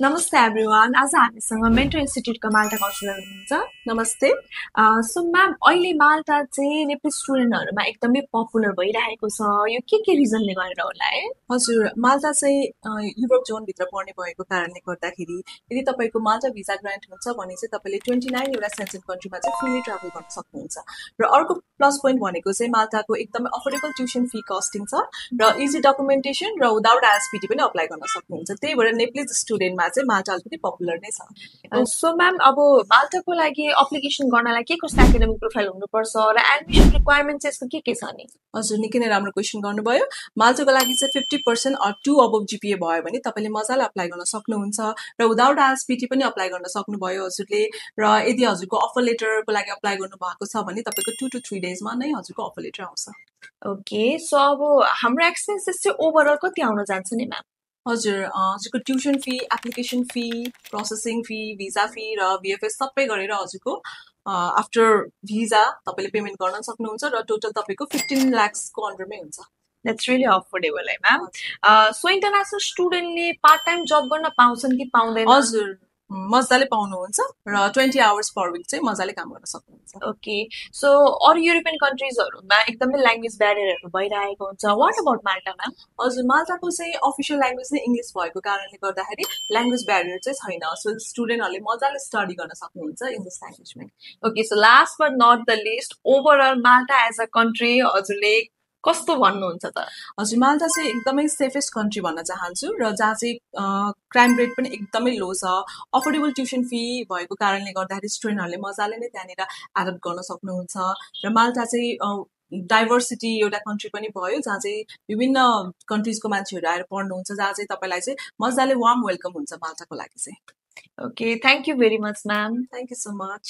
नमस्ते एभ्रिवान आज हामीसँग मेन्टर इन्स्टिट्युटका माल्टा काउन्सिलर हुनुहुन्छ नमस्ते। सो म्याम अहिले माल्टा चाहिँ नेपाली स्टुडेन्टहरूमा एकदमै पपुलर भइरहेको छ यो के रिजनले गरेर होला है हजुर, माल्टा चाहिँ युरोप जोनभित्र पर्ने भएको कारणले गर्दाखेरि यदि तपाईँको माल्टा भिजा ग्रान्ट हुन्छ भने चाहिँ तपाईँले 29 एउटा सेन्ट्रल कन्ट्रीमा चाहिँ फ्रीली ट्राभल गर्न सक्नुहुन्छ। र अर्को प्लस पोइन्ट भनेको चाहिँ माल्टाको एकदमै अफोर्डेबल ट्युसन फी कस्टिङ छ र इजी डकुमेन्टेसन र विदाउट आइएसपिटी पनि अप्लाई गर्न सक्नुहुन्छ। त्यही भएर नेपाली स्टुडेन्टमा चाहिँ माल्टा अलिकति पपुलर नै छ। सो म्याम अब माल्टाको लागि एप्लिकेसन गर्नलाई के कस्तो एकाडेमिक प्रोफाइल हुनुपर्छ र एडमिसन रिक्वायरमेन्ट चाहिँ यसको के छ नि? हजुर, निकै नै राम्रो क्वेसन गर्नुभयो। माल्टाको लागि चाहिँ 50% अर 2 अबभ जिपिए भयो भने तपाईँले मजाले अप्लाई गर्न सक्नुहुन्छ र विदाउट आइएसपिटी पनि अप्लाई गर्न सक्नुभयो हजुरले। र यदि हजुरको अफर लेटरको लागि अप्लाई गर्नु भएको छ भने तपाईँको 2 to 3 डेजमा नै हजुरको अफर लेटर आउँछ। ओके सो अब हाम्रो एक्सपेन्सेस चाहिँ ओभरअल कति आउन जान्छ नि म्याम? हजुर, हजुरको tuition fee, application fee, processing fee, visa fee र भिएफएस सबै गरेर हजुरको आफ्टर भिजा तपाईँले पेमेन्ट गर्न सक्नुहुन्छ र टोटल तपाईँको 15 लाख्सको अन्डरमै हुन्छ। That's really affordable है म्याम। सो इन्टरनेसनल स्टुडेन्टले पार्ट टाइम जब गर्न पाउँछन् कि पाउँदैन? हजुर, मजाले पाउनुहुन्छ र 20 आवर्स पर विक चाहिँ मजाले काम गर्न सक्नुहुन्छ। ओके सो अरू युरोपियन कन्ट्रिजहरूमा एकदमै ल्याङ्ग्वेज ब्यारियरहरू भइरहेको हुन्छ वाट अबाउट माल्टा म्याम? हजुर, माल्टाको चाहिँ अफिसियल ल्याङ्ग्वेज नै इङ्ग्लिस भएको कारणले गर्दाखेरि ल्याङ्ग्वेज ब्यारियर चाहिँ छैन। सो स्टुडेन्टहरूले मजाले स्टडी गर्न सक्नुहुन्छ इङ्ग्लिस ल्याङ्ग्वेजमै। Okay so last but not the least overall Malta as a country हजुरले कस्तो भन्नुहुन्छ त? हजुर, माल्टा चाहिँ एकदमै सेफेस्ट कन्ट्री भन्न चाहन्छु र जहाँ चाहिँ क्राइम रेट पनि एकदमै लो छ। अफोर्डेबल ट्युसन फी भएको कारणले गर्दाखेरि स्टुडेन्टहरूले मजाले नै त्यहाँनिर एडप्ट गर्न सक्नुहुन्छ। र माल्टा चाहिँ डाइभर्सिटी एउटा कन्ट्री पनि भयो जहाँ चाहिँ विभिन्न कन्ट्रिजको मान्छेहरू आएर पढ्नुहुन्छ, जहाँ चाहिँ तपाईँलाई चाहिँ मजाले वार्म वेलकम हुन्छ माल्टाको लागि चाहिँ। Okay thank you very much ma'am. Thank you so much.